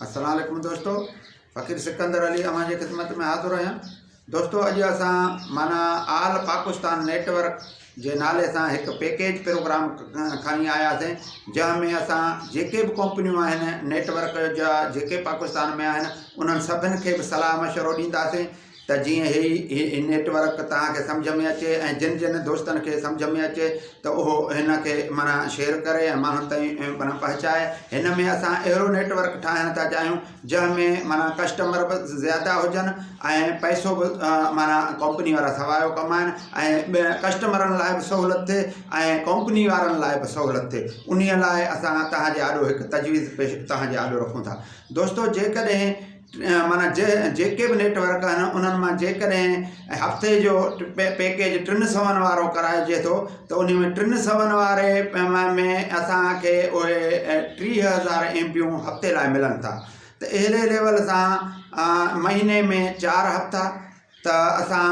السلام عليڪم دوستو فقير سڪندر علي اوهان جي خدمت ۾ حاضر آهيان دوستو اڄ اسان معنيٰ آل پاڪستان نيٽ ورڪ جي نالي سان هڪ پيڪيج پروگرام کڻي آياسين جنهن ۾ اسان جيڪي به ڪمپنيون آهن نيٽ ورڪ جا جيڪي پاڪستان ۾ آهن انهن سڀن کي به صلاح مشورو ڏينداسين ته جيئن هي هي نيٽ ورڪ توهان کي سمجهه ۾ اچي ۽ جن جن دوستن کي سمجهه ۾ اچي ته اهو هن کي معنيٰ شيئر ڪري ۽ ماڻهن تائين معنيٰ پهچائي هن ۾ اسان اهڙو نيٽ ورڪ ٺاهڻ ٿا چاهيون جنهن ۾ معنيٰ ڪسٽمر به زياده هجن ۽ پئسو به معنيٰ ڪمپني وارا سوايو ڪمائن ۽ ڪسٽمرن لاء به سهولت ٿئي ۽ ڪمپني وارن لاء به سهولت ٿئي انهي لاء اسان توهان جي آڏو هڪ تجويز پيش توهان جي آڏو رکون ٿا دوستو جيڪڏهن معنيٰ جيڪي به نيٽ ورڪ آهن انهن مان جيڪڏهن هفتي جو پيڪيج ٽن سون وارو ڪرائجي ٿو ته ان ۾ ٽن سون واري ۾ اسانکي اهي 30,000 ايم بيون هفتي لاء ملن ٿا ته اهڙي ليول سان مهيني ۾ چار هفتا ته اسان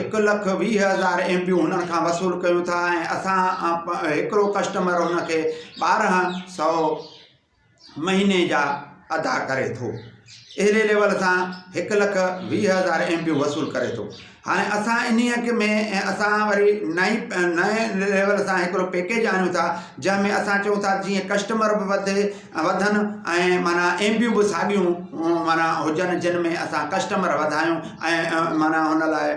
1,20,000 ايم بيون هنن کان وصول ڪيون ٿا ۽ اسان هڪڙو ڪسٽمر هن کي 1200 مهيني جا ادا ڪري ٿو. اهڙي ليول سان 1,20,000 ايم بيون وصول ڪري ٿو. هاڻي اسان انهيء ۾ اسان وري نئين نئين ليول سان هڪڙو پيڪيج آڻيون ٿا جنهن ۾ اسان چئون ٿا جيئن ڪسٽمر به وڌي وڌن ۽ معنيٰ ايم بيون به ساڳيون معنيٰ هجن جن ۾ اسان ڪسٽمر وڌايون ۽ معنيٰ هن لاء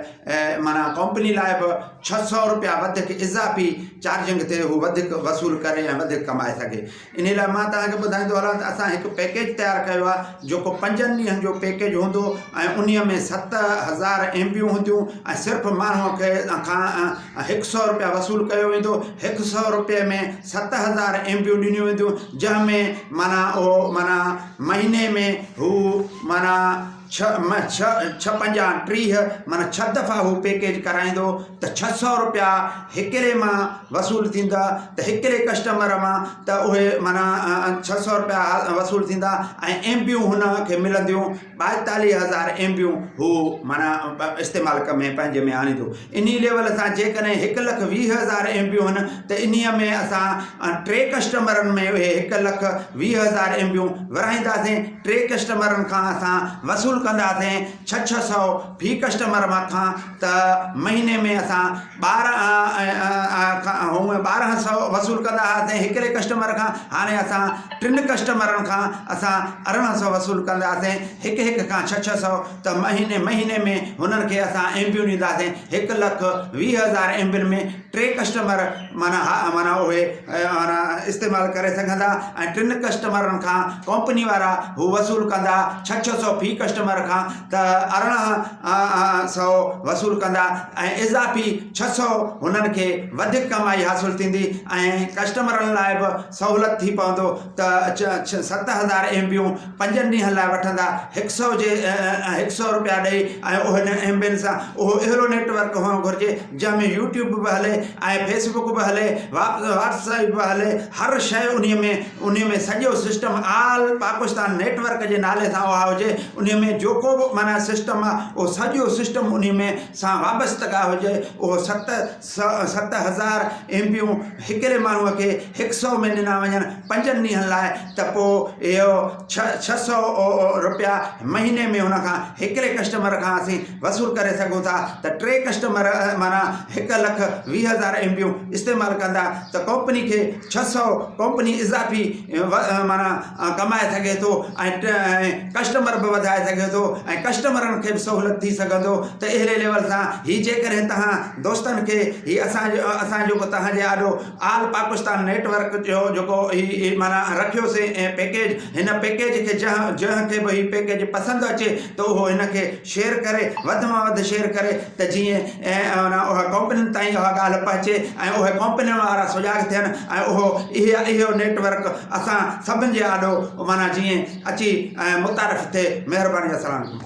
معنيٰ ڪمپني لاء به 600 روپيا وڌيڪ اضافي چارجنگ تي هو وڌيڪ وصول ڪري ۽ وڌيڪ ڪمائي سگهي. انهي لاء مان توهان کي ٻڌائيندو هلان ته اسان هڪ پيڪيج تيار ڪيو آهي جيڪو پنجن ڏينهن جو پيڪيج هوندو ۽ انهي ۾ 7000 ايم بيون هونديون ۽ صرف ماڻهو کي کان هڪ سئو روپيا وصول ڪيو ويندو هڪ سئو روپئي ۾ 7000 ايم بيون ڏنيون وينديون جنهن ۾ معنيٰ اهو معنيٰ مهيني ۾ هو معنيٰ ڇهه ڇهه ڇهه پنجاهه 30 معنيٰ ڇهه دفعا هو پيڪيج ڪرائيندو ته 600 روپيا هڪڙي مان وصول ٿيندا ته هڪڙي ڪسٽمر مان ته اهي معنيٰ 600 روپيا وصول ٿيندا ۽ ايم بيون هن کي ملنديون 42,000 ايم بيون هو معنيٰ استعمال ۾ پنهنجي ۾ آڻيندو انهي ليول سان جيڪڏهن 1,20,000 ايم بيون هن ته انهي ۾ اسان ٽي ڪسٽمرن ۾ اهي 1,20,000 ايم بيون ورهائينداسين ٽي ڪسٽمرن کان اسان وصول ڪنداسين ڇهه ڇهه سئو في ڪسٽمر کان ته مهيني ۾ اسان 12 هونء 1200 وصول ڪندا هئاسين هڪڙي ڪسٽمر کان هاڻي اسان ٽن ڪسٽمرن کان اسان 1800 وصول ڪنداسين هڪ هڪ کان ڇهه ڇهه سئو ته مهيني مهيني ۾ هنن کي اسان ايم بيون ڏينداسين 1,20,000 ايم بين ۾ ٽي ڪسٽمر معنيٰ معنيٰ اهي معنيٰ استعمال ڪري سگهندا ۽ ٽن ڪسٽمرن کان ڪمپني وارا هو وصول ڪندا ڇهه ڇهه سئو في ڪسٽمر کان ته 1800 وصول ڪندا ۽ اضافي 600 هنن کي وڌيڪ ڪمائي حاصل ٿيندي ۽ ڪسٽمرن لاء به سهولت ٿي پوندو ته 7000 ايم بيون پنجن ڏينهن لاء وٺندا هڪ سئو جي هڪ سئو روپيا ڏئي ۽ انهن ايم بين سان اهو اهڙو نيٽ ورڪ هئڻ گهرجي جنهن ۾ يوٽيوب به هلي ۽ فيس بڪ به هلي واٽس ايپ به هلي هر شيء انهي ۾ انهي ۾ سڄو سسٽم آل پاڪستان نيٽ ورڪ جي نالي سان اها هجي انهي ۾ جيڪو به معنيٰ سسٽم آهي اهو سڄو سسٽم انهي ۾ سان وابستگا هجي اهو ست 7000 ايم بيون هڪڙي ماڻهوء کي هڪ سئو ۾ ڏنا وڃن پنجن ڏينهن لاء ته پوء اهو 600 روپيا مهيني ۾ هن کان هڪڙي ڪسٽمر کان اسين وصول ڪري سگهون ٿا ته ٽي ڪسٽمر معنيٰ 1,20,000 ايم بيون استعمال ڪندا ته ڪمپني کي 600 ڪمپني اضافي معنيٰ ڪمائي سگهي ٿو ۽ ڪسٽمر به وڌائي سگهي ٿو ۽ ڪسٽمرن کي به سهولت ٿي سگهندو ته اهڙي ليول سان هي جيڪڏهن توهان دوستن کي هي اسان جو اسان جيڪو توهان جي آڏو آل پاڪستان نيٽ ورڪ جو جيڪو هي معنيٰ رکيوسين پيڪيج هن پيڪيج کي جنهن جنهن کي به هي پيڪيج پسند اچي ته اهو هن کي شيئر ڪري وڌ مان وڌ شيئر ڪري ته جيئن اها ڪمپنين تائين اها ڳالهه پهچي ۽ اهي ڪمپنين وارا سجاڳ ٿين ۽ اهو اهي اهو نيٽ ورڪ اسان سڀن جي آڏو معنيٰ جيئن اچي ۽ متعارف ٿئي مهرباني السلام عليڪم.